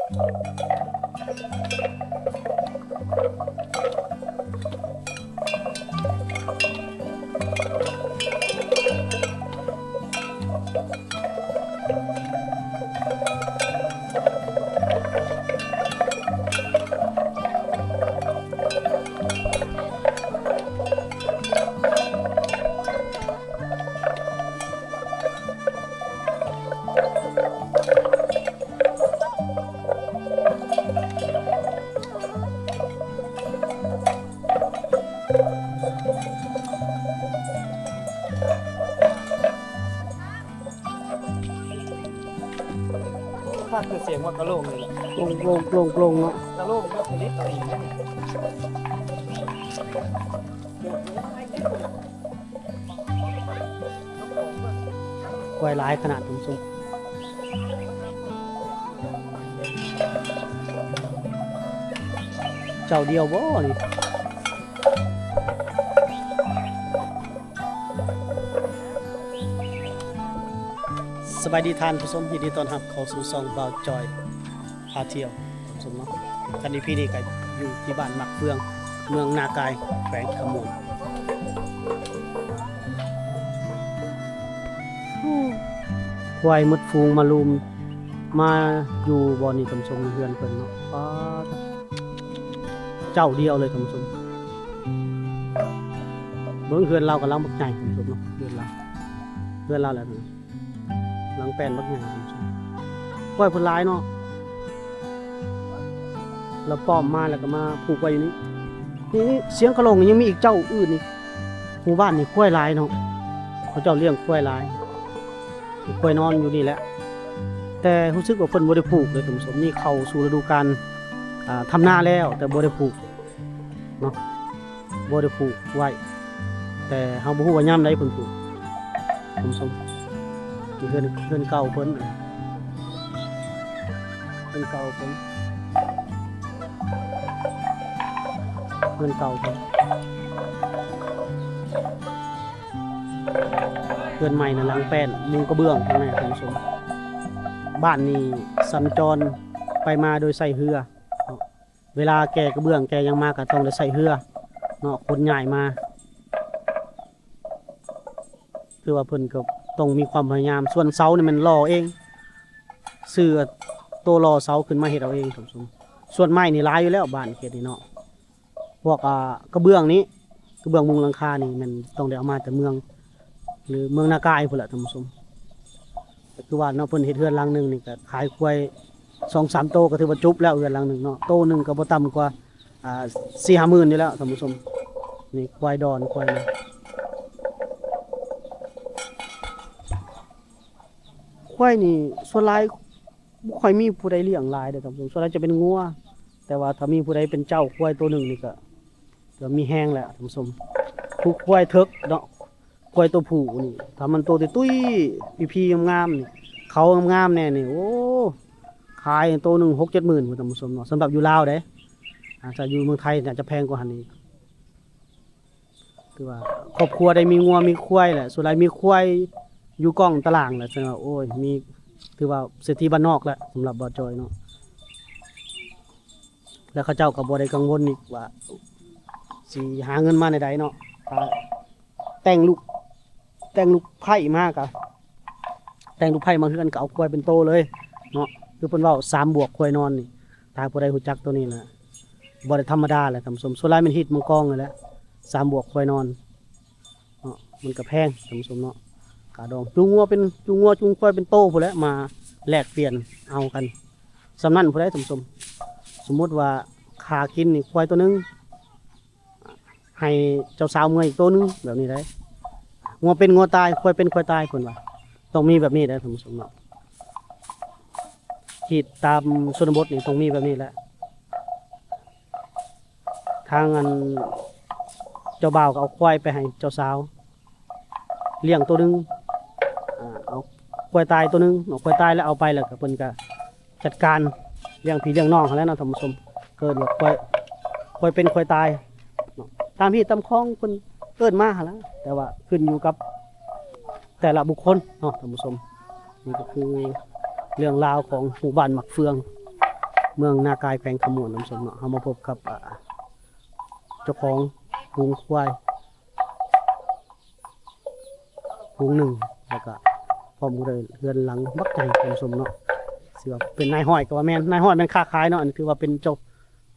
ຄັກຄືສຽງວ່າກະໂຫຼງນີ້ແຫຼະ ໂກງໆໆໆເນາະ ກະໂຫຼງແບບຜະລິດເອົາເອງ. ຄວາຍຫຼາຍຂະໜາດ ທ່ານຜູ້ຊົມ ເຈົ້າດຽວບໍ່ນີ້? ສະບາຍດີທ່ານຜູ້ຊົມ ຍິນດີຕ້ອນຮັບເຂົ້າສູ່ຊ່ອງບ່າວຈອຍພາທ່ຽວ ທ່ານຜູ້ຊົມເນາະ. ຄັນ ອີ ພີ ນີ້ກະຢູ່ທີ່ບ້ານໝາກເຟືອງ ເມືອງນາກາຍ ແຂວງຄຳມ່ວນ. ຄວາຍໝົດຝູງມາລຸມ ມາຢູ່ບ່ອນນີ້ ທ່ານຜູ້ຊົມ ເຮືອນເພິ່ນເນາະ ປາດ ເຈົ້າດຽວເລີຍ ທ່ານຜູ້ຊົມ. ເບິ່ງເຮືອນລາວກຳລັງບັກໃຫຍ່ ທ່ານຜູ້ຊົມເນາະ ເຮືອນລາວ ເຮືອນລາວແຫຼະ ຫຼັງແປ້ນບັກໃຫຍ່ ທ່ານຜູ້ຊົມ. ຄວາຍເພິ່ນຫຼາຍເນາະ ລາວປ້ອມມາແລ້ວກະມາຜູກໄວ້ຢູ່ນີ້. ນີ້ ສຽງກະໂຫຼງນີ້ຍັງມີອີກເຈົ້າອື່ນນີ້. ໝູ່ບ້ານນີ້ຄວາຍຫຼາຍເນາະ ເຂົາເຈົ້າລ້ຽງຄວາຍຫຼາຍ ຄວາຍນອນຢູ່ນີ້ແຫຼະ ແຕ່ຮູ້ສຶກວ່າເພິ່ນບໍ່ໄດ້ຜູກເລີຍ ທ່ານຜູ້ຊົມ. ນີ້ເຂົ້າສູ່ລະດູການ ອ່າ ທຳນາແລ້ວ ແຕ່ບໍ່ໄດ້ຜູກເນາະ ບໍ່ໄດ້ຜູກໄວ້ ແຕ່ເຮົາບໍ່ຮູ້ວ່າຍາມໃດເພິ່ນຜູກ ທ່ານຜູ້ຊົມ. ນີ້ເຮືອນ ເຮືອນເກົ່າເພິ່ນ ເຮືອນເກົ່າເພິ່ນ ເຮືອນເກົ່າເພິ່ນ. ເຮືອນໃໝ່ນະ ຫຼັງແປ້ນ ມຸງກະເບື້ອງທາງໃນ ທ່ານຜູ້ຊົມ. ບ້ານນີ້ສັນຈອນໄປມາໂດຍໃຊ້ເຮືອເນາະ ເວລາແກ່ກະເບື້ອງແກ່ຫຍັງມາກະຕ້ອງໄດ້ໃຊ້ເຮືອເນາະ ຂົນຍ້າຍມາ. ຄືວ່າເພິ່ນກະຕ້ອງມີຄວາມພະຍາຍາມ. ສ່ວນເສົານີ້ແມ່ນຫຼໍ່ເອງ ຊື້ໂຕຫຼໍ່ເສົາຂຶ້ນມາເຮັດເອົາເອງ ທ່ານຜູ້ຊົມ. ສ່ວນໄມ້ນີ້ຫຼາຍຢູ່ແລ້ວ ບ້ານເຂດນີ້ເນາະ ພວກ ອ່າ ກະເບື້ອງນີ້ ກະເບື້ອງມຸງຫຼັງຄານີ້ແມ່ນຕ້ອງໄດ້ເອົາມາແຕ່ເມືອງ ຫຼື ເມືອງນາກາຍພຸ້ນແຫຼະ ທ່ານຜູ້ຊົມ. ກະຄືວ່າເນາະ ເພິ່ນເຮັດເຮືອນຫຼັງໜຶ່ງນີ້ກະຂາຍຄວາຍສອງສາມໂຕກະຖືວ່າຈົບແລ້ວ ເຮືອນຫຼັງໜຶ່ງເນາະ ໂຕໜຶ່ງກະບໍ່ຕ່ຳກວ່າ ອ່າ ສີ່ຫ້າໝື່ນນີ້ແຫຼະ ທ່ານຜູ້ຊົມ. ນີ້ຄວາຍດອນ ຄວາຍນີ້ ຄວາຍນີ້ສ່ວນຫຼາຍບໍ່ຄ່ອຍມີຜູ້ໃດລ້ຽງຫຼາຍເດ້ ທ່ານຜູ້ຊົມ ສ່ວນຫຼາຍຈະເປັນງົວ. ແຕ່ວ່າຖ້າມີຜູ້ໃດເປັນເຈົ້າຄວາຍໂຕໜຶ່ງນີ້ກະ ກະມີແຮງແຫຼະ ທ່ານຜູ້ຊົມ. ຜູ້ຄວາຍເຖິກເນາະ ຄວາຍໂຕຜູ້ນີ້ ຖ້າມັນໂຕຕຸ້ຍໆ ພີໆ ງາມໆ ນີ້ ເຂົາງາມໆ ແນ່ນີ້ ໂອ້ ຂາຍໂຕໜຶ່ງຫົກເຈັດໝື່ນພຸ້ນ ທ່ານຜູ້ຊົມເນາະ. ສຳລັບຢູ່ລາວເດ້ ອາດຈະຢູ່ເມືອງໄທອາດຈະແພງກວ່າຫັ້ນອີກ. ຄືວ່າຄອບຄົວໄດ້ມີງົວມີຄວາຍແຫຼະ ສ່ວນຫຼາຍມີຄວາຍຢູ່ກ້ອງຕະລ່າງແຫຼະ ແສດງວ່າ ໂອ້ຍ ມີ ຖືວ່າເສດຖີບ້ານນອກແຫຼະ ສຳລັບບ່າວຈອຍເນາະ. ແລ້ວເຂົາເຈົ້າກະບໍ່ໄດ້ກັງວົນອີກວ່າຊິຫາເງິນມາແນວໃດເນາະ ຖ້າແຕ່ງລູກ ແຕ່ງລູກໃພ້ມາກະ ແຕ່ງລູກໃພ້ມາເຮືອນກະເອົາຄວາຍເປັນໂຕເລີຍເນາະ. ຄືເພິ່ນເວົ້າ ສາມບວກຄວາຍນອນນີ້ ຖ້າຜູ້ໃດຮູ້ຈັກໂຕນີ້ລະ ບໍ່ໄດ້ທຳມະດາແຫຼະ ທ່ານຜູ້ຊົມ. ສ່ວນຫຼາຍແມ່ນຮີດມັງກອງນີ້ແຫຼະ ສາມບວກຄວາຍນອນເນາະ. ມັນກະແພງ ທ່ານຜູ້ຊົມເນາະ ກະດອງ ຈູງງົວເປັນ ຈູງງົວຈູງຄວາຍເປັນໂຕພຸ້ນແຫຼະ ມາແລກປ່ຽນເອົາກັນ ສ່ຳນັ້ນພຸ້ນໃດ ທ່ານຜູ້ຊົມ. ສົມມຸດວ່າຄ່າກິນນີ້ຄວາຍໂຕໜຶ່ງ ໃຫ້ເຈົ້າສາວເມືອອີກໂຕໜຶ່ງ ແບບນີ້ໄດ໋. ງົວເປັນງົວຕາຍ ຄວາຍເປັນຄວາຍຕາຍ ເພິ່ນວ່າ ຕ້ອງມີແບບນີ້ໄດ໋ ທ່ານຜູ້ຊົມເນາະ. ທີ່ຕາມຊົນນະບົດນີ້ຕ້ອງມີແບບນີ້ແຫຼະ. ທາງອັນເຈົ້າບ່າວກະເອົາຄວາຍໄປໃຫ້ເຈົ້າສາວລ້ຽງໂຕໜຶ່ງ ເອົາຄວາຍຕາຍໂຕໜຶ່ງເນາະ. ຄວາຍຕາຍແລ້ວເອົາໄປ ແລ້ວກະເພິ່ນກະ ຈັດການລ້ຽງພີ່ລ້ຽງນ້ອງຫັ້ນແຫຼະເນາະ ທ່ານຜູ້ຊົມ. ເອີ້ນວ່າຄວາຍ ຄວາຍເປັນຄວາຍຕາຍເນາະ ຕາມຮີດຕາມຄອງເພິ່ນເອີ້ນມາຫັ້ນລະ ແຕ່ວ່າຂຶ້ນຢູ່ກັບແຕ່ລະບຸກຄົນເນາະ ທ່ານຜູ້ຊົມ. ນີ້ກະຄືເລື່ອງລາວຂອງໝູ່ບ້ານໝາກເຟືອງ ເມືອງນາກາຍ ແຂວງຄຳມ່ວນ ທ່ານຜູ້ຊົມເນາະ. ເຮົາມາພົບກັບ ອ່າ ເຈົ້າຂອງຝູງຄວາຍ ຝູງໜຶ່ງ ແລ້ວກະພ້ອມດ້ວຍເຮືອນຫຼັງບັກໃຫຍ່ ທ່ານຜູ້ຊົມເນາະ. ຖືວ່າເປັນນາຍຮ້ອຍກໍວ່າແມ່ນ ນາຍຮ້ອຍແມ່ນຄ້າຂາຍເນາະ. ອັນນີ້ຖືວ່າເປັນເຈົ້າ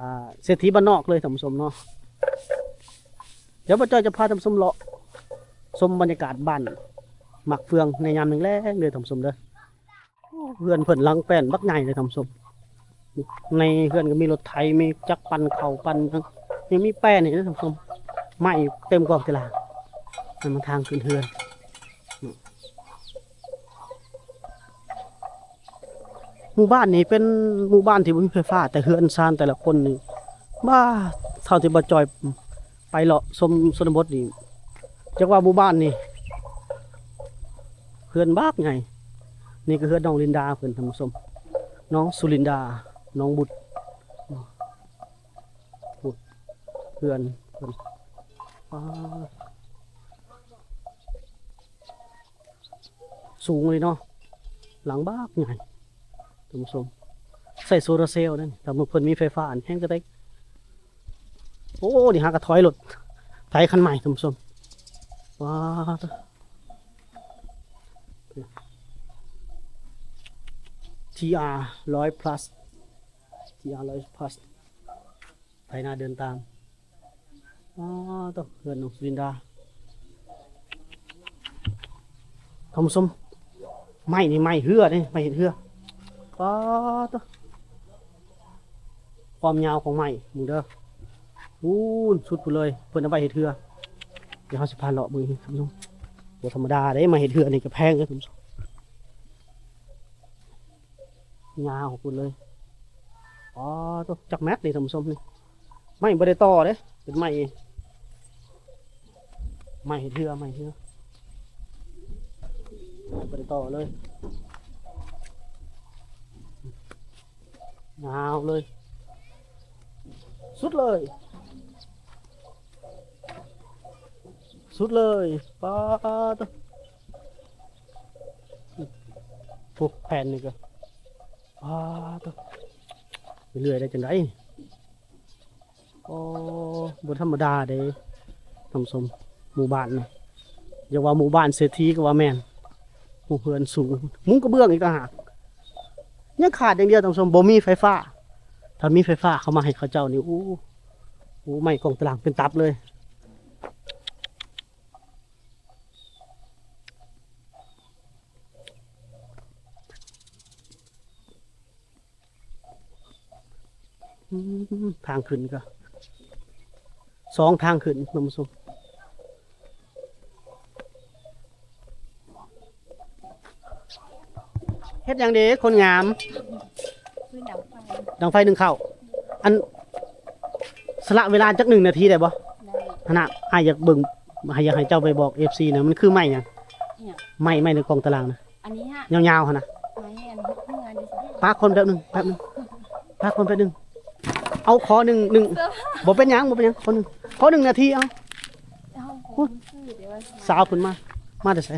ອ່າ ເສດຖີບ້ານນອກເລີຍ ທ່ານຜູ້ຊົມເນາະ. ດຽວບ່າວຈ້ອຍຈະພາທ່ານຜູ້ຊົມເລາະຊົມບັນຍາກາດບ້ານໝາກເຟືອງໃນຍາມແລງໆເດີ ທ່ານຜູ້ຊົມເດີ. ໂອ້ ເຮືອນເພິ່ນຫຼັງແປ້ນບັກໃຫຍ່ເລີຍ ທ່ານຜູ້ຊົມ. ໃນເຮືອນກໍມີລົດໄຖ ມີຈັກປັ່ນເຂົ້າປັ່ນຫຍັງ ຍັງມີແປ້ນອີກເດີ ທ່ານຜູ້ຊົມ. ໄມ້ເຕັມກອງຕະລາງ. ນັ້ນມັນທາງຂຶ້ນເຮືອນ. ໝູ່ບ້ານນີ້ເປັນໝູ່ບ້ານທີ່ບໍ່ມີໄຟຟ້າ, ແຕ່ເຮືອນຊານແຕ່ລະຄົນນີ້ ບ້າ ເທົ່າທີ່ບ່າວຈ້ອຍໄປເລາະຊົມຊົນນະບົດນີ້ ຈັກວ່າໝູ່ບ້ານນີ້ເຮືອນບັກໃຫຍ່. ນີ້ກໍເຮືອນນ້ອງລິນດາເພິ່ນ ທ່ານຜູ້ຊົມ, ນ້ອງສຸລິນດາ ນ້ອງບຸດ. ພຸ້ນ ເຮືອນເພິ່ນ ປາ ສູງເລີຍເນາະ, ຫຼັງບັກໃຫຍ່ ທ່ານຜູ້ຊົມ. ໃຊ້ໂຊລາເຊວນັ້ນ ຖ້າເພິ່ນມີໄຟຟ້າຫັ້ນແຮງກະໄດ້. ໂອ້ ນີ້ຫາກະຖອຍລົດໄຖຄັນໃໝ່ ທ່ານຜູ້ຊົມ. ປາ ທີອາຮ້ອຍພລັສ ທີອາຮ້ອຍພລັສ ໄຖນາເດີນຕາມ. ອໍ ໂຕ ເຮືອນນ້ອງສຸລິນດາ ທ່ານຜູ້ຊົມ. ໄມ້ນີ້ໄມ້ເຮືອເດ້ ໄມ້ເຮັດເຮືອ. ປາ ໂຕ ຄວາມຍາວຂອງໄມ້ ເບິ່ງເດີ ພຸ້ນສຸດພຸ້ນເລີຍ. ເພິ່ນເອົາໄວ້ເຮັດເຮືອ. ດຽວເຮົາຊິພາເລາະເບິ່ງ ທ່ານຜູ້ຊົມ. ບໍ່ທຳມະດາເດ້ ໄມ້ເຮັດເຮືອນີ້ກະແພງເດີ ທ່ານຜູ້ຊົມ. ຍາວພຸ້ນເລີຍ. ອໍ ໂຕ ຈັກແມັດນີ້ ທ່ານຜູ້ຊົມນີ້. ໄມ້ບໍ່ໄດ້ຕໍ່ເດ້ ເປັນໄມ້ ໄມ້ເຮືອ ໄມ້ເຮືອ ບໍ່ໄດ້ຕໍ່ເລີຍ. ຍາວເລີຍ ສຸດເລີຍ ສຸດເລີຍ. ປາ ໂຕ ໂອ້ ແຜ່ນນີ້ກະ ປາ ໂຕ ເລື່ອຍໄດ້ຈັ່ງໃດ? ໂອ້ ບໍ່ທຳມະດາເດ້ ທ່ານຜູ້ຊົມ. ໝູ່ບ້ານນີ້ ຢ່າວ່າໝູ່ບ້ານເສດຖີກໍວ່າແມ່ນ. ໂອ້ ເຮືອນສູງ ມຸງກະເບື້ອງອີກຕ່າງຫາກ. ຍັງຂາດຢ່າງດຽວ ທ່ານຜູ້ຊົມ ບໍ່ມີໄຟຟ້າ. ຖ້າມີໄຟຟ້າເຂົ້າມາໃຫ້ເຂົາເຈົ້ານີ້ ໂອ້ ໂອ້ ໄມ້ກອງຕະລາງເປັນຕັບເລີຍ. ອືມ ທາງຂຶ້ນກະສອງທາງຂຶ້ນ ທ່ານຜູ້ຊົມ. ເຮັດຫຍັງເດ ຄົນງາມ? ຄືດັງໄຟ ດັງໄຟໜຶ້ງເຂົ້າ. ອັນ ສະຫຼະເວລາຈັກໜຶ່ງນາທີໄດ້ບໍ່? ໄດ້. ຫັ້ນນະ ອ້າຍຢາກເບິ່ງ ໃຫ້ ຢາກໃຫ້ເຈົ້າໄປບອກເອັຟຊີນະ ມັນຄືໄມ້ຫຍັງ? ຫຍັງ? ໄມ້ ໄມ້ໃນກອງຕະລາງນະ. ອັນນີ້ຫະ ຍາວໆຫັ້ນນະ. ໄມ້ອັນເຮືອນີ້ຊິ ປະຄົນແປັບໜຶ່ງ ແປັບໜຶ່ງ ປະຄົນແປັບໜຶ່ງ. ເອົາ ຂໍໜຶ່ງ ໜຶ່ງ ບໍ່ເປັນຫຍັງ ບໍ່ເປັນຫຍັງ ຂໍໜຶ່ງ ຂໍໜຶ່ງນາທີ ເອົາ. ເອົາ ສາວເພິ່ນມາ ມາແຕ່ໃສ?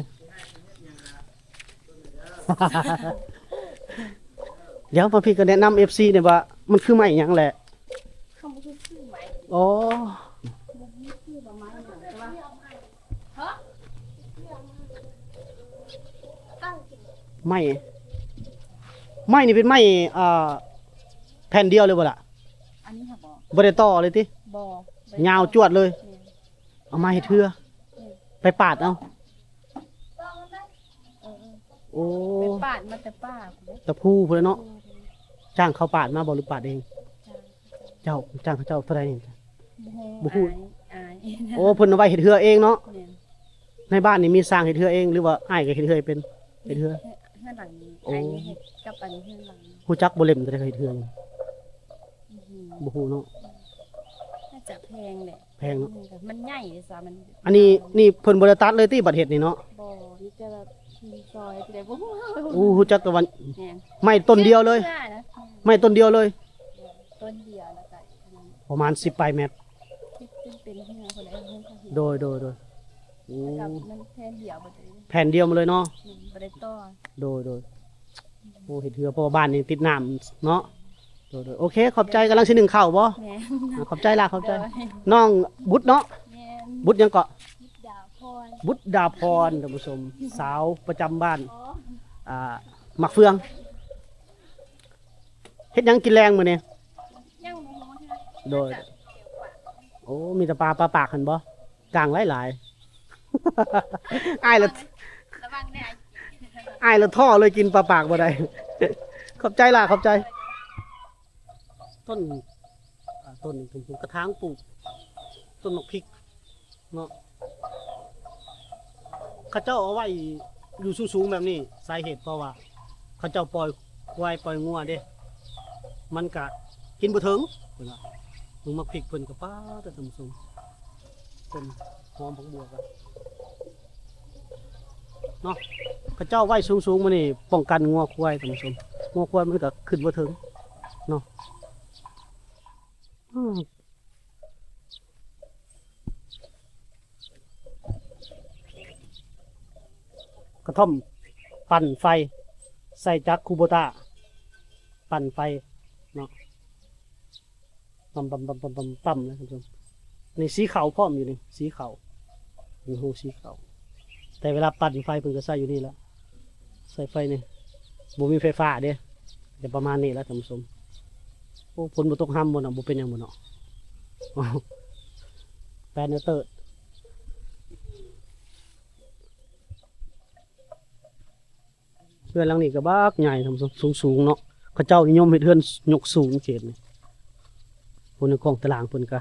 ດຽວມາພີ່ກະແນະນຳເອັຟຊີແດ່ວ່າມັນຄືໄມ້ຫຍັງແຫຼະ. ເຂົາບໍ່ຄືຊື່ໄມ້. ອໍ ບໍ່ມີຊື່ວ່າໄມ້ຫຍັງ ແຕ່ວ່າ ຮະ? ໄມ້ ໄມ້ນີ້ເປັນໄມ້ ອ່າ ແຜ່ນດຽວເລີຍບໍ່ລະ? ອັນນີ້ຫະບໍ່? ບໍ່ໄດ້ຕໍ່ເລີຍຕິ? ບໍ່. ຍາວຈວດເລີຍ. ແມ່ນ. ເອົາມາເຮັດເຮືອ. ແມ່ນ. ໄປປາດເອົາ. ເອີໆ ໂອ້ ໄປປາດມາແຕ່ປ່າພຸ້ນເດ້ ຕະພູພຸ້ນແຫຼະເນາະ. ເອີ ຈ້າງເຂົາປາດມາບໍ່ ຫຼືປາດເອງ? ຈ້າງ. ເຈົ້າ ຈ້າງເຂົາເຈົ້າເທົ່າໃດນີ້? ບໍ່ຮູ້ ບໍ່ຮູ້ ອາຍ ອາຍ. ໂອ້ ເພິ່ນເອົາໄວ້ເຮັດເຮືອເອງເນາະ. ແມ່ນ. ໃນບ້ານນີ້ມີຊ່າງເຮັດເຮືອເອງ ຫຼືວ່າອ້າຍກະເຮັດເຮືອເປັນ? ເຮັດເຮືອ ເຮືອນຫຼັງນີ້ ໂອ້ ອ້າຍເຮັດກັບອັນເຮືອນຫຼັງນີ້. ຮູ້ຈັກບໍ່ເຫຼັ້ມໂຕໃດເຂົາເຮັດເຮືອນີ້? ອື ບໍ່ຮູ້ເນາະ. ໜ້າຈະແພງແຫຼະ. ແພງເນາະ. ອື ມັນໃຫຍ່ເດ້ຊະ ມັນ ອັນນີ້ ນີ້ເພິ່ນບໍ່ໄດ້ຕັດເລີຍຕິ ບາດເຮັດນີ້ເນາະ? ບໍ່ ມີແຕ່ແບບຊອຍ ແຕ່ບໍ່ຮູ້. ໂອ້ ຮູ້ຈັກແຕ່ວ່າ ແມ່ນ ໄມ້ຕົ້ນດຽວເລີຍ. ເຮືອນະ ໄມ້ຕົ້ນດຽວເລີຍ. ແມ່ນ ຕົ້ນດຽວ ແລ້ວກະ ປະມານສິບປາຍແມັດ. ເຮັດເປັນເຮືອພຸ້ນແຫຼະ. ໂດຍ ໂດຍ ໂດຍ. ໂອ້ ແລ້ວກະມັນແຜ່ນດຽວໝົດເລີຍ. ແຜ່ນດຽວໝົດເລີຍເນາະ. ອື ບໍ່ໄດ້ຕໍ່. ໂດຍ ໂດຍ. ໂອ້ ເຮັດເຮືອ ເພາະວ່າບ້ານນີ້ຕິດນ້ຳເນາະ. ໂດຍໆ ໂອເຄ ຂອບໃຈ. ກຳລັງຊິໜຶ້ງເຂົ້າບໍ່? ແມ່ນ. ອາ ຂອບໃຈຫຼາຍ ຂອບໃຈ. ໂດຍ. ນ້ອງບຸດເນາະ? ແມ່ນ. ບຸດຫຍັງເກາະ? ບຸດດາພອນ. ບຸດດາພອນ ທ່ານຜູ້ຊົມ, ສາວປະຈຳບ້ານ ອໍ ອ່າ ໝາກເຟືອງ. ເຮັດຫຍັງກິນແລງມື້ນີ້? ຍັງບໍ່ຮູ້ເທື່ອ. ໂດຍ. ໂອ້ ມີແຕ່ປາ ປາປາກຫັ້ນບໍ່? ກ້າງຫຼາຍໆ. ອ້າຍລະ ລະວັງແດ່ ອ້າຍລະທໍ້ເລີຍ ກິນປາປາກບໍ່ໄດ້. ຂອບໃຈຫຼາຍ ຂອບໃຈ. ຕົ້ນ ອ່າ ຕົ້ນນີ້ເປັນກະຖາງປູກຕົ້ນໝາກພິກເນາະ. ເຂົາເຈົ້າເອົາໄວ້ຢູ່ສູງໆແບບນີ້ ສາເຫດເພາະວ່າເຂົາເຈົ້າປ່ອຍຄວາຍປ່ອຍງົວເດ້ ມັນກະກິນບໍ່ເຖິງເພິ່ນວ່າ. ເບິ່ງໝາກພິກເພິ່ນກໍ ປາດ ທ່ານຜູ້ຊົມ ຕົ້ນຫອມຜັກບົວກໍເນາະ ເຂົາເຈົ້າໄວ້ສູງໆ ມື້ນີ້ປ້ອງກັນງົວຄວາຍ ທ່ານຜູ້ຊົມ. ງົວຄວາຍມັນກໍຂຶ້ນບໍ່ເຖິງເນາະ. ອືມ ກະທ່ອມປັ່ນໄຟ ໃສ່ຈັກຄູໂບຕ້າ ປັ່ນໄຟເນາະ. ປ້ຳໆໆໆໆ ນະທ່ານຜູ້ຊົມ. ນີ້ສີເຂົ້າພ້ອມຢູ່ນີ້ ສີເຂົ້າ ມີຮູສີເຂົ້າ. ແຕ່ເວລາປັ່ນໄຟເພິ່ນກໍໃສ່ຢູ່ນີ້ແຫຼະ ໃສ່ໄຟນີ້ ບໍ່ມີໄຟຟ້າເດ້. ຈະປະມານນີ້ແຫຼະທ່ານຜູ້ຊົມ. ໂອ້ ຝົນບໍ່ຕົກຮຳບໍ່ເນາະ? ບໍ່ເປັນຫຍັງບໍ່ເນາະ? ແປນເຕີດ. ເຮືອນຫຼັງນີ້ກໍບັກໃຫຍ່ທ່ານຜູ້ຊົມ ສູງໆເນາະ. ເຂົາເຈົ້ານິຍົມເຮັດເຮືອນຍົກສູງເຂດນີ້. ພຸ້ນ ໃນກ້ອງຕາລາງເພິ່ນກະ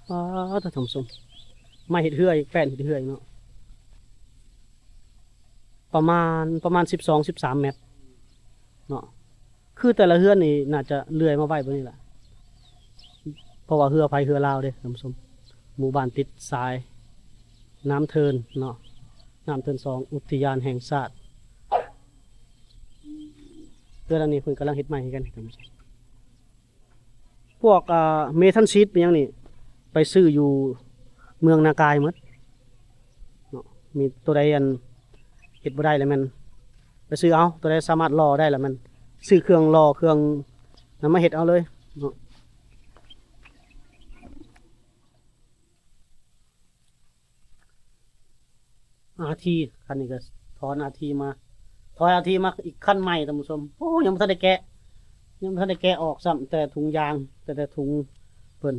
ປາດ ທ່ານຜູ້ຊົມ ໄມ້ເຮັດເຮືອອີກ ແປ້ນເຮັດເຮືອອີກເນາະ. ປະມານ ປະມານສິບສອງ ສິບສາມແມັດເນາະ. ຄືແຕ່ລະເຮືອນນີ້ໜ້າຈະເລື່ອຍມາໄວ້ແບບນີ້ລະ ເພາະວ່າເຮືອໃຜເຮືອລາວເດ້ທ່ານຜູ້ຊົມ. ໝູ່ບ້ານຕິດຊາຍ ນ້ຳເທີນເນາະ ນ້ຳເທີນສອງ ອຸທິຍານແຫ່ງຊາດ. ເຮືອນຫຼັງນີ້ເພິ່ນກຳລັງເຮັດໃໝ່ຄືກັນທ່ານຜູ້ຊົມ. ພວກ ອ່າ ເມທັນຊີດເປັນຫຍັງນີ້ ໄປຊື້ຢູ່ເມືອງນາກາຍໝົດເນາະ. ມີຕົວໃດອັນເຮັດບໍ່ໄດ້ລະແມ່ນໄປຊື້ເອົາ, ຕົວໃດສາມາດຫຼໍ່ໄດ້ລະແມ່ນຊື້ເຄື່ອງຫຼໍ່ ເຄື່ອງນັ້ນມາເຮັດເອົາເລີຍເນາະ. ອາທີ ຄັນນີ້ກໍຖອນອາທີມາ ຖອຍອາທີມາອີກຄັນໃໝ່ທ່ານຜູ້ຊົມ. ໂອ້ ຍັງບໍ່ທັນໄດ້ແກະ ຍັງບໍ່ທັນໄດ້ແກະອອກຊ້ຳ ແຕ່ຖົງຢາງ ແຕ່ ແຕ່ຖົງເພິ່ນ.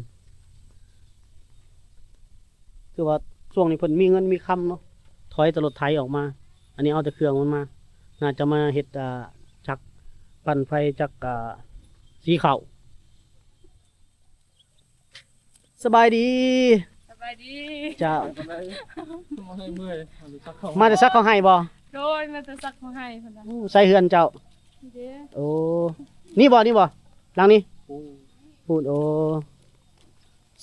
ຄືວ່າຊ່ວງນີ້ເພິ່ນມີເງິນມີຄຳເນາະ ຖອຍແຕ່ລົດໄຖອອກມາ. ອັນນີ້ເອົາແຕ່ເຄື່ອງມັນມາ ໜ້າຈະມາເຮັດ ອ່າ ຈັກປັ່ນໄຟ ຈັກ ອ່າ ສີເຂົ້າ. ສະບາຍດີ. ສະບາຍດີ. ເຈົ້າ. ມາແຕ່ຊັກເຂົ້າໄຮ່ບໍ່? ໂດຍ ມາແຕ່ຊັກເຂົ້າໄຮ່ພຸ້ນນະ. ໂອ້ ໃສເຮືອນເຈົ້າ? ນີ້ເດ້. ໂອ້ ນີ້ບໍ່? ນີ້ບໍ່? ຫຼັງນີ້? ພຸ້ນ. ພຸ້ນ. ໂອ້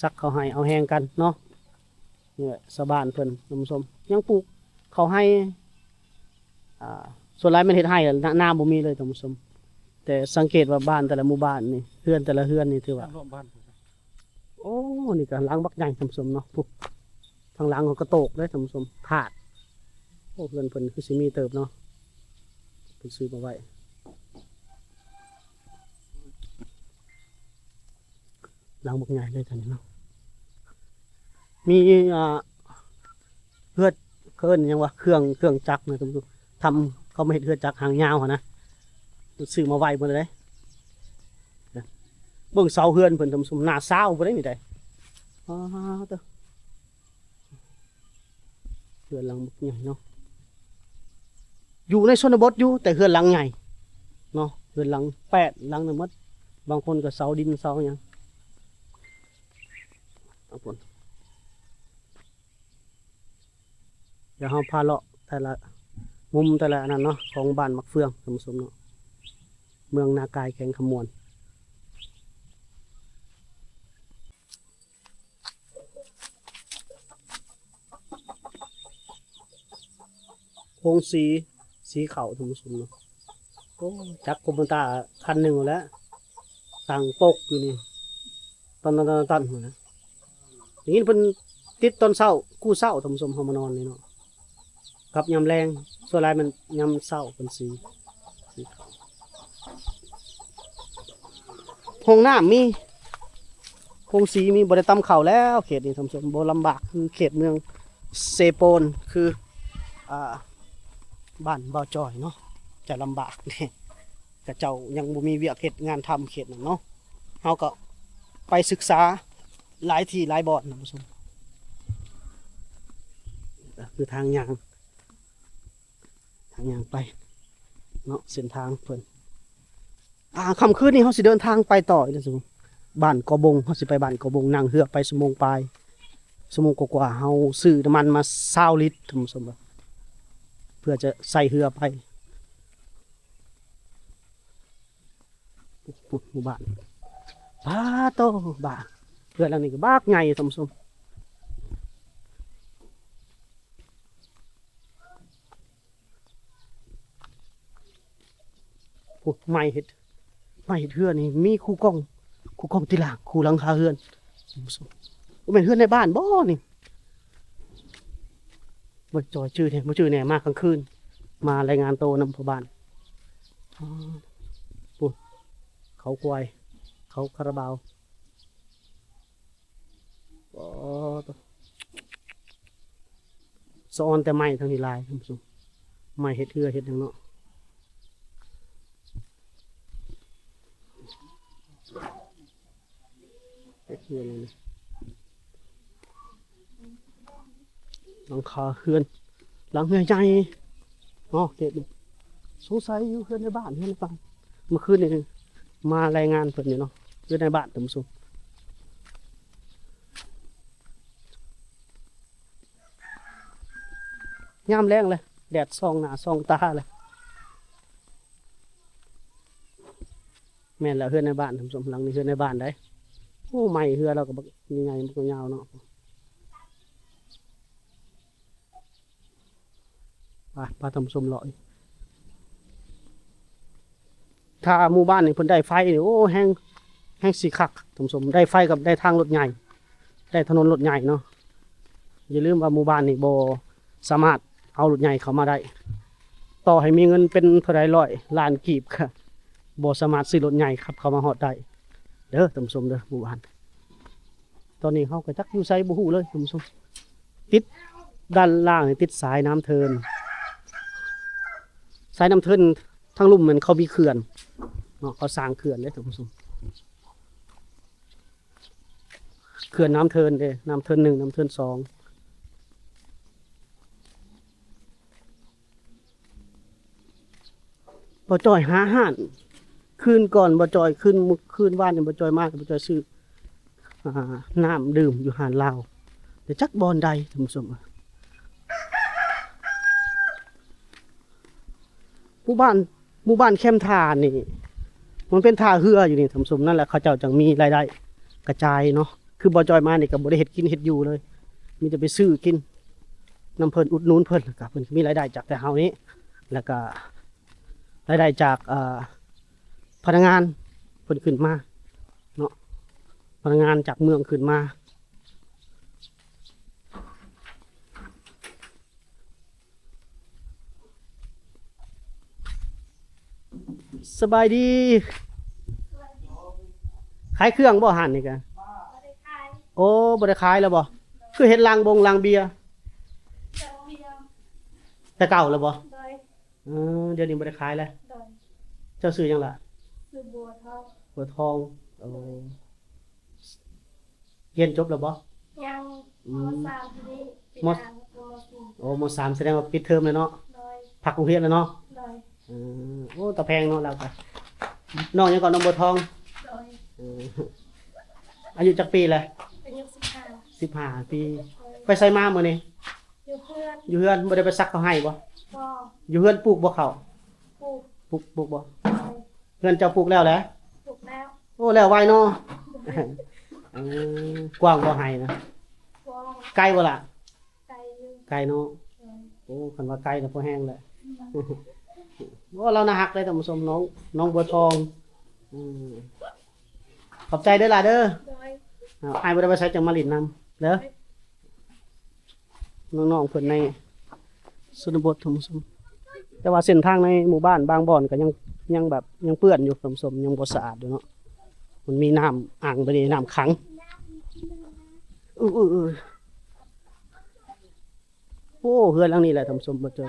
ຊັກເຂົ້າໄຮ່ເອົາແຮງກັນເນາະ. ນີ້ແຫຼະຊາວບ້ານເພິ່ນ ທ່ານຜູ້ຊົມ ຍັງປູກເຂົ້າໄຮ່. ອ່າ ສ່ວນຫຼາຍແມ່ນເຮັດໄຮ່ ນາ ນາບໍ່ມີເລີຍທ່ານຜູ້ຊົມ. ແຕ່ສັງເກດວ່າບ້ານແຕ່ລະໝູ່ບ້ານນີ້ ເຮືອນແຕ່ລະເຮືອນນີ້ຖືວ່າ ໂອ້ ນີ້ກໍຫຼັງບັກໃຫຍ່ທ່ານຜູ້ຊົມເນາະ. ພຸ້ນ ທາງຫຼັງຂອງກະໂຕກເດ້ທ່ານຜູ້ຊົມ ທາດ. ໂອ້ ເຮືອນເພິ່ນຄືຊິມີເຕີບເນາະ ເພິ່ນຊື້ມາໄວ້. ຫຼັງບັກໃຫຍ່ເລີຍທ່ານເນາະ. ມີ ອ່າ ເຮືອນ ເຂົາເອີ້ນຫຍັງວະ ເຄື່ອງ ເຄື່ອງຈັກນະທ່ານຜູ້ຊົມ. ທຳ ເຂົາມາເຮັດເຮືອນຈັກຫາງຍາວຫັ້ນນະ ຊື້ມາໄວ້ໝົດເລີຍ. ເບິ່ງເສົາເຮືອນເພິ່ນທ່ານຜູ້ຊົມ ໜ້າຊາວພຸ້ນເດ້ນີ້ໄດ໋. ອ້າ ເຮືອນຫຼັງບັກໃຫຍ່ເນາະ ຢູ່ໃນຊົນນະບົດຢູ່ ແຕ່ເຮືອນຫຼັງໃຫຍ່ເນາະ. ເຮືອນຫຼັງແປດຫຼັງນັ້ນໝົດ ບາງຄົນກໍເສົາດິນເສົາຫຍັງ. ດຽວເຮົາພາເລາະແຕ່ລະມຸມແຕ່ລະອັນນັ້ນເນາະ ຂອງບ້ານໝາກເຟືອງທ່ານຜູ້ຊົມເນາະ ເມືອງນາກາຍ ແຂວງຄຳມ່ວນ. ໂຮງສີ ສີເຂົ້າທ່ານຜູ້ຊົມເນາະ. ໂອ້ ຈັກໂຄມມາຕາຄັນໜຶ່ງແລ້ວ ຕັ້ງປົກຢູ່ນີ້ ຕັນໆໆໆ ພຸ້ນນະ. ໄດ້ຍິນເພິ່ນຕິດຕອນເຊົ້າ ຄູ່ເຊົ້າທ່ານຜູ້ຊົມ ເຮົາມານອນນີ້ເນາະ ກັບຍາມແລງ. ສ່ວນຫຼາຍແມ່ນຍາມເຊົ້າເພິ່ນສີ ສີເຂົ້າ. ຫ້ອງນ້ຳມີ ໂຮງສີມີ ບໍ່ໄດ້ຕຳເຂົ້າແລ້ວເຂດນີ້ທ່ານຜູ້ຊົມ. ບໍ່ລຳບາກຄືເຂດເມືອງເຊໂປນ ຄື ອ່າ ບ້ານບ່າວຈ່ອຍເນາະ ຈະລຳບາກແດ່ ຂະເຈົ້າຍັງບໍ່ມີວຽກເຮັດງານທຳເຂດນັ້ນເນາະ. ເຮົາກໍໄປສຶກສາຫຼາຍທີ່ຫຼາຍບ່ອນທ່ານຜູ້ຊົມ. ຄືທາງຍ່າງ ທາງຍ່າງໄປເນາະ ເສັ້ນທາງເພິ່ນ. ອ່າ ຄ່ຳຄືນນີ້ເຮົາຊິເດີນທາງໄປຕໍ່ອີກເດີທ່ານຜູ້ຊົມ ບ້ານກໍບົງ. ເຮົາຊິໄປບ້ານກໍບົງ ນັ່ງເຮືອໄປຊົ່ວໂມງປາຍ ຊົ່ວໂມງກວ່າໆ. ເຮົາຊື້ນ້ຳມັນມາຊາວລິດທ່ານຜູ້ຊົມ ເພື່ອຈະໃສ່ເຮືອໄປ. ໂອ້ ໝູ່ບ້ານ ປາໂຕ ບ້ານ ເຮືອນຫຼັງນີ້ກໍບັກໃຫຍ່ທ່ານຜູ້ຊົມ. ໂອ້ ໄມ້ເຮັດ ໄມ້ເຮັດເຮືອນີ້ມີຄູ່ກ້ອງ ຄູ່ກ້ອງຕິລ່າງ ຄູ່ຫຼັງຄາເຮືອນ. ບໍ່ແມ່ນເຮືອນໃນບ້ານບໍ່ນີ້? ບໍ່ຈ່ອຍຈື່ແດ່ ບໍ່ຈື່ແດ່ ມາກາງຄືນ ມາລາຍງານໂຕນຳພໍ່ບ້ານ. ອໍ ພຸ້ນ ເຂົາຄວາຍ ເຂົາຄາລາບາວ. ອໍ ສະອອນແຕ່ໄມ້ທາງນີ້ຫຼາຍທ່ານຜູ້ຊົມ ໄມ້ເຮັດເຮືອເຮັດຫຍັງເນາະ ເຮັດເຮືອນນີ້ ຫຼັງຄາເຮືອນ ຫຼັງເຮືອໃຫຍ່ເນາະ ເຂດນີ້ ສົງໄສຢູ່ເຮືອນໃນບ້ານ ເຮືອນໃນບ້ານ. ມື້ຄືນນີ້ມາລາຍງານເພິ່ນຢູ່ເນາະ ເຮືອນໃນບ້ານທ່ານຜູ້ຊົມ. ຍາມແລງແຫຼະ ແດດສ່ອງໜ້າສ່ອງຕາແຫຼະ. ແມ່ນແລ້ວ ເຮືອນໃນບ້ານທ່ານຜູ້ຊົມ ຫຼັງນີ້ເຮືອນໃນບ້ານໃດ໋. ໂອ້ ໄມ້ເຮືອລາວກໍບັກໃຫຍ່ບັກຍາວເນາະ. ໄປ ພາທ່ານຜູ້ຊົມເລາະອີກ. ຖ້າໝູ່ບ້ານນີ້ເພິ່ນໄດ້ໄຟນີ້ ໂອ້ ແຮງ ແຮງຊິຄັກທ່ານຜູ້ຊົມ ໄດ້ໄຟກັບໄດ້ທາງລົດໃຫຍ່ ໄດ້ຖະໜົນລົດໃຫຍ່ເນາະ. ຢ່າລືມວ່າໝູ່ບ້ານນີ້ບໍ່ສາມາດເອົາລົດໃຫຍ່ເຂົ້າມາໄດ້ ຕໍ່ໃຫ້ມີເງິນເປັນເທົ່າໃດຮ້ອຍລ້ານກີບ ກໍບໍ່ສາມາດຊື້ລົດໃຫຍ່ຂັບເຂົ້າມາຮອດໄດ້ເດີທ່ານຜູ້ຊົມເດີ ໝູ່ບ້ານ. ຕອນນີ້ເຮົາກໍຈັກຢູ່ໃສບໍ່ຮູ້ເລີຍທ່ານຜູ້ຊົມ. ຕິດດ້ານລ່າງນີ້ຕິດສາຍນ້ຳເທີນ ສາຍນ້ຳເທີນທາງລຸ່ມແມ່ນເຂົາມີເຂື່ອນເນາະ ເຂົາສ້າງເຂື່ອນເດ້ທ່ານຜູ້ຊົມ. ເຂື່ອນນ້ຳເທີນເດ້ ນ້ຳເທີນໜຶ່ງ ນ້ຳເທີນສອງ. ບໍ່ຈ່ອຍຫາຮ້ານ ຄືນກ່ອນບໍ່ຈ່ອຍ ຄືນ ຄືນວານນີ້ບໍ່ຈ່ອຍມາ ບໍ່ຈ່ອຍຊື້ ອ່າ ນ້ຳດື່ມຢູ່ຮ້ານລາວ ແຕ່ຈັກບ່ອນໃດທ່ານຜູ້ຊົມ. ໝູ່ບ້ານ ໝູ່ບ້ານແຄມທ່ານີ້ ມັນເປັນທ່າເຮືອຢູ່ນີ້ທ່ານຜູ້ຊົມ ນັ້ນແຫຼະ ເຂົາເຈົ້າຈັ່ງມີລາຍໄດ້ກະຈາຍເນາະ. ຄືບໍ່ຈ່ອຍມານີ້ກໍບໍ່ໄດ້ເຮັດກິນເຮັດຢູ່ເລີຍ ມີແຕ່ໄປຊື້ກິນນຳເພິ່ນ ອຸດໜູນເພິ່ນ ແລ້ວກໍເພິ່ນມີລາຍໄດ້ຈາກແຕ່ເຮົານີ້ ແລ້ວກໍລາຍໄດ້ຈາກ ເອີ ພະນັກງານເພິ່ນຂຶ້ນມາເນາະ ພະນັກງານຈາກເມືອງຂຶ້ນມາ. ສະບາຍດີ ຂາຍເຄື່ອງບໍ່ຮ້ານນີ້ກະ? ບໍ່ໄດ້ຂາຍ. ໂອ້ ບໍ່ໄດ້ຂາຍແລ້ວບໍ່? ຄືເຫັນລ້າງບົງລ້າງເບຍ ລ້າງເບຍ ແຕ່ເກົ່າແລ້ວບໍ່? ໂດຍ. ເອີ ດຽວນີ້ບໍ່ໄດ້ຂາຍແລ້ວ. ໂດຍ. ເຈົ້າຊື່ຫຍັງລະ? ຊື່ບົວທອງ. ບົວທອງ. ໂອ້ ໂດຍ. ຮຽນຈົບແລ້ວບໍ່? ຍັງ. ອືມ ມ.ສາມ ປີນີ້ ປີໜ້າ ມ.ສີ່. ໂອ້ ມ.ສາມ ສະແດງວ່າປິດເທີມແລ້ວເນາະ? ໂດຍ. ພັກໂຮງຮຽນແລ້ວເນາະ? ໂດຍ. ເອີ ໂອ້ ຕາແພງເນາະລາວກະ. ນ້ອງຫຍັງເກາະ? ນ້ອງບົວທອງ. ໂດຍ. ເອີ ອາຍຸຈັກປີແລ້ວ? ອາຍຸສິບຫ້າ. ສິບຫ້າປີ. ໂດຍ. ໄປໃສມາມື້ນີ້? ຢູ່ເຮືອນ. ຢູ່ເຮືອນ ບໍ່ໄດ້ໄປສັກເຂົ້າໄຮ່ບໍ່? ບໍ່. ຢູ່ເຮືອນປູກບໍ່ເຂົ້າ? ປູກ. ປູກ ປູກບໍ່? ໂດຍ. ເຮືອນເຈົ້າປູກແລ້ວແຫຼະ? ປູກແລ້ວ. ໂອ້ ແລ້ວໄວເນາະ. ໂດຍ. ເອີ ກວ້າງບໍ່ໄຮ່ນະ? ກວ້າງ. ໄກບໍ່ລະ? ໄກຢູ່. ໄກເນາະ. ໂດຍ. ໂອ້ ຄັນວ່າໄກນະພໍແຮງແຫຼະ. ໂອ້ ລາວໜ້າຮັກເດ້ທ່ານຜູ້ຊົມ ນ້ອງ ນ້ອງບົວທອງ. ອືມ ຂອບໃຈເດີຫຼາຍເດີ. ໂດຍ. ອ້າຍບໍ່ໄດ້ໄປໃສ ຈັ່ງມາຫຼິ້ນນຳເດີ. ໂດຍ. ນ້ອງໆເພິ່ນໃນຊົນນະບົດທ່ານຜູ້ຊົມ ແຕ່ວ່າເສັ້ນທາງໃນໝູ່ບ້ານບາງບ່ອນກໍຍັງ ຍັງແບບ ຍັງເປື້ອນຢູ່ທ່ານຜູ້ຊົມ ຍັງບໍ່ສະອາດຢູ່ເນາະ. ມັນມີນ້ຳອ່າງ ບາດນີ້ນ້ຳຂັງ. ອືໆໆ ໂອ້ ເຮືອນຫຼັງນີ້ແຫຼະທ່ານຜູ້ຊົມ ມາເຈີ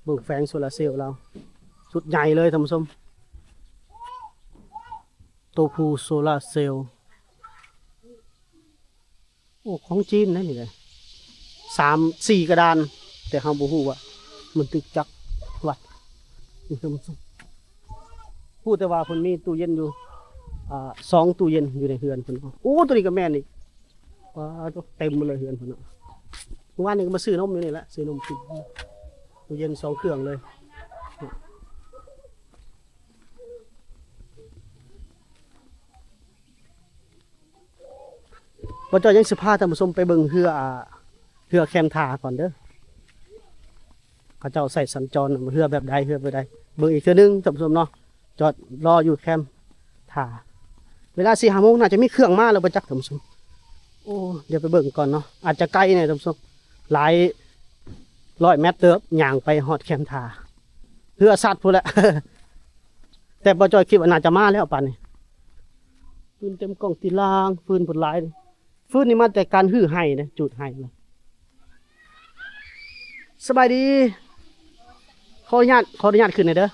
ເບິ່ງແຜງໂຊລາເຊວລາວ ຊຸດໃຫຍ່ເລີຍທ່ານຜູ້ຊົມ ໂຕພູໂຊລາເຊວ. ໂອ້ ຂອງຈີນໄດ໋ນີ້ນະ ສາມສີ່ກະດານ ແຕ່ເຮົາບໍ່ຮູ້ວ່າມັນຖືກຈັກວັດ. ຮູ້ແຕ່ວ່າເພິ່ນມີຕູ້ເຢັນຢູ່ ອ່າ ສອງຕູ້ເຢັນຢູ່ໃນເຮືອນເພິ່ນ. ໂອ້ ໂຕນີ້ກໍແມ່ນອີກ. ວ້າ ເຕັມໝົດເລີຍເຮືອນເພິ່ນເນາະ. ມື້ວານນີ້ກໍມາຊື້ນົມຢູ່ນີ້ແຫຼະ ຊື້ນົມກິນ. ຕູ້ເຢັນສອງເຄື່ອງເລີຍ. ບໍ່ຈ້ອຍຍັງຊິພາທ່ານຜູ້ຊົມໄປເບິ່ງເຮືອ ອ່າ ເຮືອແຄມທ່າກ່ອນເດີ. ເຂົາເຈົ້າໃຊ້ສັນຈອນເຮືອແບບໃດ ເຮືອແບບໃດ ເບິ່ງອີກເທື່ອໜຶ່ງທ່ານຜູ້ຊົມເນາະ. ຈອດລໍຢູ່ແຄມທ່າ. ເວລາສີ່ຫ້າໂມງໜ້າຈະມີເຄື່ອງມາແລ້ວບໍ່ຈັກທ່ານຜູ້ຊົມ. ໂອ້ ດຽວໄປເບິ່ງກ່ອນເນາະ. ອາດຈະໄກແດ່ທ່ານຜູ້ຊົມ ຫຼາຍຮ້ອຍແມັດເຕີບ ຍ່າງໄປຮອດແຄມທ່າ. ເຮືອສັດພຸ້ນແຫຼະ. ແຕ່ບໍ່ຈ້ອຍຄິດວ່າໜ້າຈະມາແລ້ວປານນີ້. ຟືນເຕັມກ້ອງຕີລ່າງ ຟືນພຸ້ນຫຼາຍ. ຟືນນີ້ມາແຕ່ການຮື້ໄຮ່ເດ້ ຈູດໄຮ່. ສະບາຍດີ ຂໍອະນຸຍາດ ຂໍອະນຸຍາດຂຶ້ນໜ່ອຍເດີ.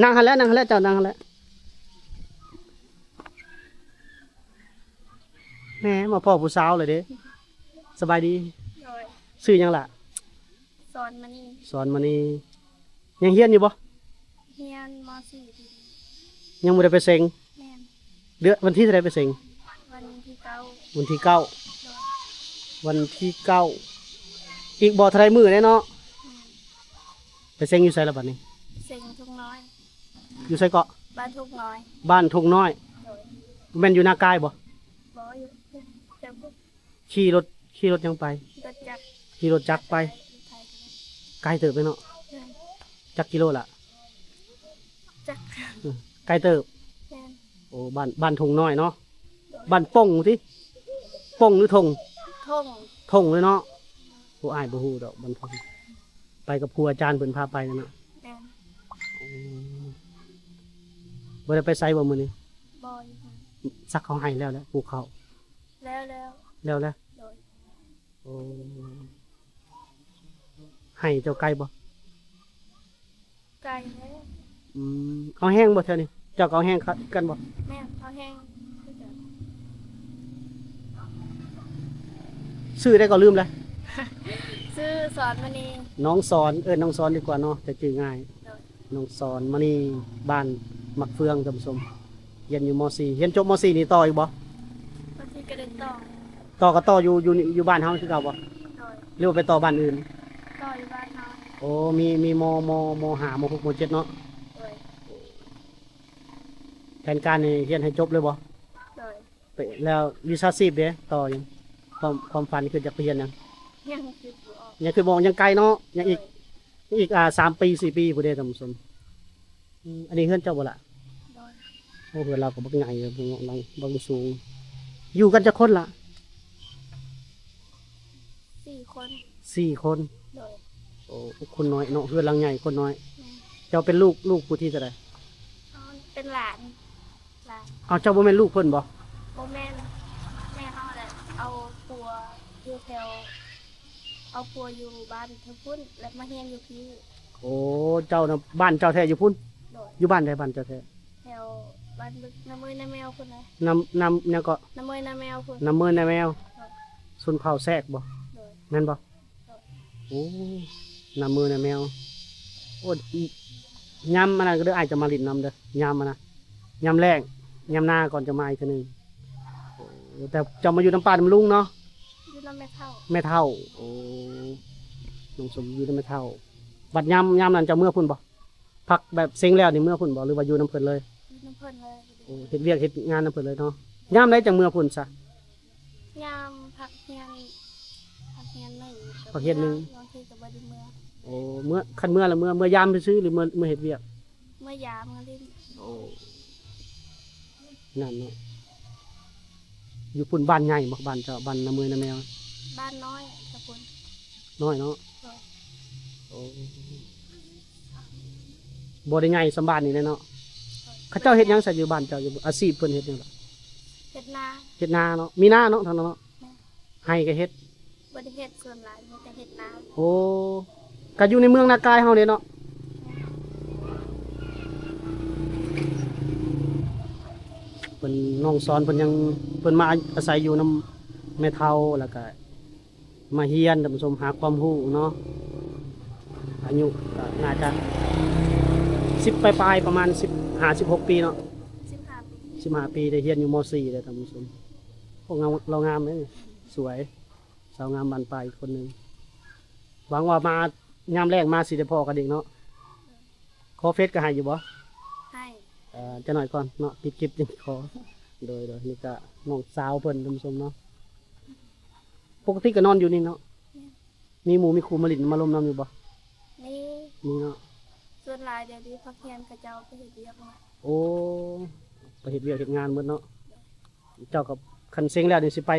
ນັ່ງຫັ້ນແຫຼະ ນັ່ງຫັ້ນແຫຼະ ເຈົ້ານັ່ງຫັ້ນແຫຼະ. ແໝ ມາພໍ້ຜູ້ສາວເລີຍເດ້. ສະບາຍດີ. ໂດຍ. ຊື່ຫຍັງລະ? ສອນມະນີ. ສອນມະນີ. ຍັງຮຽນຢູ່ບໍ່? ຮຽນ ມໍສີ່. ຍັງບໍ່ໄດ້ໄປເສັງ? ແມ່ນ. ເດືອນ ວັນທີເທົ່າໃດໄປເສັງ? ວັນທີເກົ້າ. ວັນທີເກົ້າ. ໂດຍ. ວັນທີເກົ້າ ອີກບໍ່ເທົ່າໃດມື້ແດ່ເນາະ? ແມ່ນ. ໄປເສັງຢູ່ໃສລະບັດນີ້? ເສັງທົ່ງນ້ອຍ. ຢູ່ໃສເກາະ? ບ້ານທົ່ງນ້ອຍ. ບ້ານທົ່ງນ້ອຍ. ໂດຍ. ແມ່ນຢູ່ນາກາຍບໍ່? ບໍ່ ຢູ່ແຖວພຸ້ນ. ຂີ່ລົດ ຂີ່ລົດຫຍັງໄປ? ລົດຈັກ. ຂີ່ລົດຈັກໄປ. ໄກເຕີບເລີຍເນາະ. ແມ່ນ. ຈັກກິໂລລະ? ຈັກ. ອື ໄກເຕີບ. ແມ່ນ. ໂອ້ ບ້ານ ບ້ານທົ່ງນ້ອຍເນາະ. ໂດຍ. ບ້ານປົ່ງຕິ? ປົ່ງຫຼືທົ່ງ? ທົ່ງ. ທົ່ງເລີຍເນາະ. ໂອ້ ອ້າຍບໍ່ຮູ້ດອກ ບ້ານທົ່ງ. ໄປກັບຄູອາຈານເພິ່ນພາໄປນັ້ນນະ. ແມ່ນ. ໂອ້ ບໍ່ໄດ້ໄປໃສບໍ່ມື້ນີ້? ບໍ່. ສັກເຂົ້າໄຮ່ແລ້ວແຫຼະ ປູກເຂົ້າ? ແລ້ວແລ້ວ. ແລ້ວແລ້ວ. ໂດຍ. ໂອ້ ໄຮ່ເຈົ້າໄກບໍ່? ໄກແລ້ວ. ອືມ ເອົາແຮງບໍ່ແຖວນີ້? ເຈົ້າກໍເອົາແຮງຄືກັນບໍ່? ແມ່ນ ເອົາແຮງຄືກັນ. ຊື່ໃດກໍລືມແລ້ວ. ຊື່ສອນມະນີ. ນ້ອງສອນ ເອີ້ນນ້ອງສອນດີກວ່າເນາະ ຈະຈື່ງ່າຍ. ໂດຍ. ນ້ອງສອນມະນີ ບ້ານໝາກເຟືອງ ທ່ານຜູ້ຊົມ. ຮຽນຢູ່ ມໍສີ່ ຮຽນຈົບ ມໍສີ່ ນີ້ຕໍ່ອີກບໍ່? ບາງທີກໍໄດ້ຕໍ່. ຕໍ່ກໍຕໍ່ຢູ່ ຢູ່ ຢູ່ບ້ານເຮົາຄືເກົ່າບໍ່? ໂດຍ. ຫຼືວ່າໄປຕໍ່ບ້ານອື່ນ? ຕໍ່ຢູ່ບ້ານເຮົາ. ໂອ້ ມີ ມີ ມໍ ມໍ ມໍຫ້າ ມໍຫົກ ມໍເຈັດເນາະ? ໂດຍ. ແຜນການນີ້ຮຽນໃຫ້ຈົບເລີຍບໍ່? ໂດຍ. ແລ້ວວິຊາຊີບເດ ຕໍ່ຫຍັງ? ຄວາມ ຄວາມຝັນຄືຢາກໄປຮຽນຫຍັງ? ຍັງຄິດບໍ່ອອກ. ຍັງຄິດບໍ່ອອກ ຍັງໄກເນາະ ຍັງອີກ. ໂດຍ. ອີກ ອ່າ ສາມປີ ສີ່ປີພຸ້ນເດ້ທ່ານຜູ້ຊົມ. ອືມ ອັນນີ້ເຮືອນເຈົ້າບໍ່ລະ? ໂດຍ. ໂອ້ ເຮືອນລາວກໍບັກໃຫຍ່ເລີຍ ບັກສູງ. ຢູ່ກັນຈັກຄົນລະ? ສີ່ຄົນ. ສີ່ຄົນ. ໂດຍ. ໂອ້ ຄົນນ້ອຍເນາະ ເຮືອນຫຼັງໃຫຍ່ ຄົນນ້ອຍ. ແມ່ນ. ເຈົ້າເປັນລູກ ລູກຜູ້ທີເທົ່າໃດ? ອໍ ເປັນຫຼານ. ເອົາ ເຈົ້າບໍ່ແມ່ນລູກເພິ່ນບໍ່? ບໍ່ແມ່ນ. ແມ່ເຮົາແຫຼະເອົາຜົວຢູ່ແຖວ ເອົາຜົວຢູ່ບ້ານເທິງພຸ້ນ ແລ້ວມາຮຽນຢູ່ພີ້. ໂອ້ ເຈົ້ານະ ບ້ານເຈົ້າແທ້ຢູ່ພຸ້ນ? ໂດຍ. ຢູ່ບ້ານໃດ ບ້ານເຈົ້າແທ້? ແຖວບ້ານບຶກ ນາເມີຍນາແມວພຸ້ນນະ. ນາ ນາຫຍັງເກາະ? ນາເມີຍນາແມວພຸ້ນ. ນາເມີຍນາແມວ. ໂດຍ. ຊົນເຜົ່າແຊກບໍ່? ໂດຍ. ແມ່ນບໍ່? ໂອ້ ນາເມີຍນາແມວ. ໂອ້ ຍາມອັນນັ້ນກໍເດີ ອ້າຍຈະມາຫຼິ້ນນຳເດີ ຍາມອັນນະ ຍາມແລ້ງ ຍາມນາກ່ອນຈະມາອີກເທື່ອໜຶ່ງ. ໂອ້ ແຕ່ເຈົ້າມາຢູ່ນຳປ້ານຳລຸງເນາະ? ຢູ່ນຳແມ່ເຖົ້າ. ແມ່ເຖົ້າ. ໂອ້ ນ້ອງສົມຢູ່ນຳແມ່ເຖົ້າ. ບັດຍາມ ຍາມນັ້ນເຈົ້າເມືອພຸ້ນບໍ່? ພັກແບບເສັງແລ້ວນີ້ເມືອພຸ້ນບໍ່ ຫຼືວ່າຢູ່ນຳເພິ່ນເລີຍ? ຢູ່ນຳເພິ່ນເລີຍ. ໂອ້ ເຮັດວຽກເຮັດງານນຳເພິ່ນເລີຍເນາະ. ຍາມໃດຈັ່ງເມືອພຸ້ນຊະ? ຍາມພັກຮຽນ ພັກຮຽນໜຶ່ງ. ພັກຮຽນໜຶ່ງ. ບາງທີກໍບໍ່ໄດ້ເມືອ. ໂອ້ ເມືອ ຄັນເມືອລະເມືອ ເມືອຍາມຊື່ໆ ຫຼືເມືອ ເມືອເຮັດວຽກ? ເມືອຍາມ ເມືອຫຼິ້ນ. ໂອ້ ນັ້ນເນາະ. ຢູ່ພຸ້ນບ້ານໃຫຍ່ບໍ່ ບ້ານເຈົ້າ ບ້ານນາເມີຍນາແມວ? ບ້ານນ້ອຍແຕ່ພຸ້ນ. ນ້ອຍເນາະ. ໂດຍ. ໂອ້ ບໍ່ໄດ້ໃຫຍ່ສ່ຳບ້ານນີ້ແຫຼະເນາະ. ໂດຍ. ເຂົາເຈົ້າເຮັດຫຍັງຊະຢູ່ບ້ານເຈົ້າ? ຢູ່ ອາຊີບເພິ່ນເຮັດຫຍັງລະ? ເຮັດນາ ເຮັດນາເນາະ ມີນາເນາະທາງນັ້ນເນາະ. ແມ່ນ. ໄຮ່ກໍເຮັດ? ບໍ່ໄດ້ເຮັດ ສ່ວນຫຼາຍມີແຕ່ເຮັດນາ. ໂອ້ ກໍຢູ່ໃນເມືອງນາກາຍເຮົາເດ້ເນາະ. ເພິ່ນ ນ້ອງສອນເພິ່ນຍັງ ເພິ່ນມາອາໄສຢູ່ນຳແມ່ເຖົ້າ ແລ້ວກໍມາຮຽນ ທ່ານຜູ້ຊົມ ຫາຄວາມຮູ້ເນາະ. ອາຍຸກໍໜ້າຈະສິບປາຍໆ ປະມານສິບຫ້າ ສິບຫົກປີເນາະ. ສິບຫ້າປີ ສິບຫ້າປີ ໄດ້ຮຽນຢູ່ ມໍສີ່ ເດ້ທ່ານຜູ້ຊົມ. ໂອ້ ງາມ ລາວງາມເດ້ ສວຍ ສາວງາມບ້ານປ່າອີກຄົນໜຶ່ງ. ຫວັງວ່າມາ ຍາມແລງມາຊິໄດ້ພໍ້ກັນອີກເນາະ. ຂໍເຟສກໍໃຫ້ຢູ່ບໍ່? ໃຫ້. ເອີ ຈັກໜ້ອຍກ່ອນເນາະ ປິດຄລິບຈັ່ງຂໍ. ໂດຍໆ ນີ້ກໍນ້ອງສາວເພິ່ນ ທ່ານຜູ້ຊົມເນາະ. ປົກກະຕິກໍນອນຢູ່ນີ້ເນາະ? ແມ່ນ. ມີໝູ່ມີຄູ່ມາຫຼິ້ນມາລົມນຳຢູ່ບໍ່? ມີ ມີເນາະ. ສ່ວນຫຼາຍດຽວນີ້ພັກຮຽນເຂົາເຈົ້າໄປເຮັດວຽກໝົດ. ໂອ້ ໄປເຮັດວຽກເຮັດງານໝົດເນາະ. ເຈົ້າກໍ ຄັນເສັງແລ້ວນີ້ຊິໄປ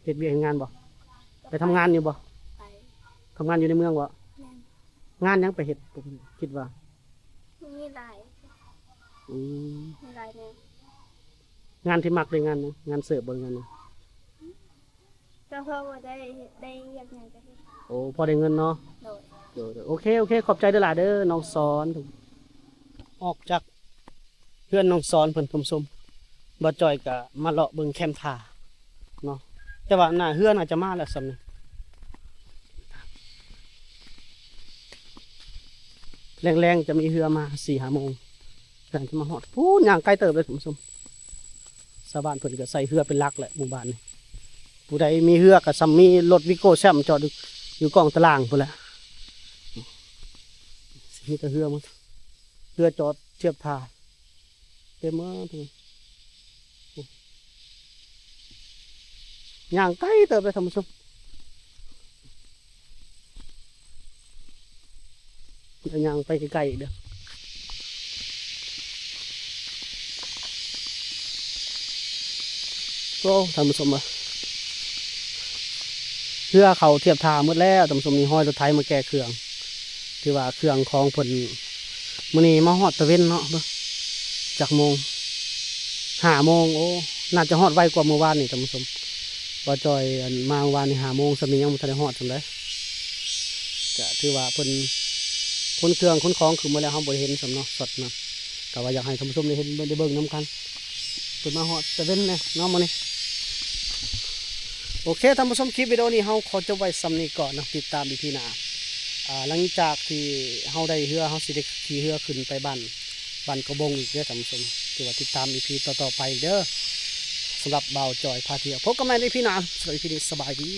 ເຮັດວຽກເຮັດງານບໍ່? ໄປທຳງານຢູ່ບໍ່? ໄປ. ທຳງານຢູ່ໃນເມືອງບໍ່? ແມ່ນ. ງານຫຍັງໄປເຮັດ ຄິດວ່າ? ມີຫຼາຍ. ອືມ ມີຫຼາຍແນວ. ງານທີ່ມັກເດ້ ງານຫຍັງ? ງານເສີບບໍ່ ຫຼືງານຫຍັງ? ກໍພໍບໍ່ໄດ້ເຮັດ ໄດ້ວຽກຫຍັງກໍເຮັດ. ໂອ້ ພໍໄດ້ເງິນເນາະ. ໂດຍ. ໂດຍໆ ໂອເຄ ໂອເຄ ຂອບໃຈເດີຫຼາຍເດີ ນ້ອງສອນ. ອອກຈາກ ເຮືອນນ້ອງສອນເພິ່ນ ທ່ານຜູ້ຊົມ ບ່າວຈ່ອຍກໍມາເລາະເບິ່ງແຄມທ່າເນາະ. ແຕ່ວ່າໜ້າເຮືອໜ້າຈະມາແລ້ວສ່ຳນີ້ ແລງໆ ຈະມີເຮືອມາສີ່ຫ້າໂມງ ກຳລັງຈະມາຮອດ. ພຸ້ນ ຍ່າງໄກເຕີບເລີຍ ທ່ານຜູ້ຊົມ. ຊາວບ້ານເພິ່ນກໍໃຊ້ເຮືອເປັນຫຼັກແຫຼະ ໝູ່ບ້ານນີ້. ຜູ້ໃດມີເຮືອກໍສ່ຳມີລົດວີໂກ້ແຊມຈອດຢູ່ ຢູ່ກ້ອງຕະລ່າງພຸ້ນແຫຼະ. ມີແຕ່ເຮືອໝົດ ເຮືອຈອດທຽບທ່າ ເຕັມໝົດ. ຍ່າງໄກເຕີບເລີຍທ່ານຜູ້ຊົມ ຍ່າງໄປໄກໆ ເດີ. ໂອ້ ທ່ານຜູ້ຊົມເອີຍ ເຮືອເຂົ້າທຽບທ່າໝົດແລ້ວທ່ານຜູ້ຊົມ. ມີຮອຍລົດໄຖມາແກ່ເຄື່ອງ ຖືວ່າເຄື່ອງຂອງເພິ່ນ ມື້ນີ້ມາຮອດຕາເວັນເນາະ. ເບິ່ງຈັກໂມງ ຫ້າໂມງ. ໂອ້ ໜ້າຈະຮອດໄວກວ່າມື້ວານນີ້ທ່ານຜູ້ຊົມ. ບ່າວຈ່ອຍ ອັນ ມາມື້ວານນີ້ຫ້າໂມງ ສ່ຳນີ້ຍັງບໍ່ທັນໄດ້ຮອດສ່ຳໃດ. ກະຖືວ່າເພິ່ນຂົນເຄື່ອງຂົນຂອງຂຶ້ນໝົດແລ້ວ ເຮົາບໍ່ໄດ້ເຫັນສ່ຳເນາະ ຊັອດນະ. ກະວ່າຢາກໃຫ້ທ່ານຜູ້ຊົມໄດ້ເຫັນ ໄດ້ເບິ່ງນຳກັນ. ເພິ່ນມາຮອດຕາເວັນແດ່ເນາະມື້ນີ້. ໂອເຄທ່ານຜູ້ຊົມ ຄລິບວິດີໂອນີ້ເຮົາຂໍຈົບໄວ້ສ່ຳນີ້ກ່ອນເນາະ ຕິດຕາມອີພີໜ້າ. ອ່າ ຫຼັງຈາກທີ່ເຮົາໄດ້ເຮືອ ເຮົາຊິໄດ້ຂີ່ເຮືອຂຶ້ນໄປບ້ານ ບ້ານກະບົງອີກເດີທ່ານຜູ້ຊົມ. ຖືວ່າຕິດຕາມອີພີຕໍ່ໆໄປອີກເດີ ສຳລັບບ່າວຈ່ອຍພາທ່ຽວ. ພົບກັນໃໝ່ໃນອີພີໜ້າ. ສຳລັບອີພີນີ້ ສະບາຍດີ.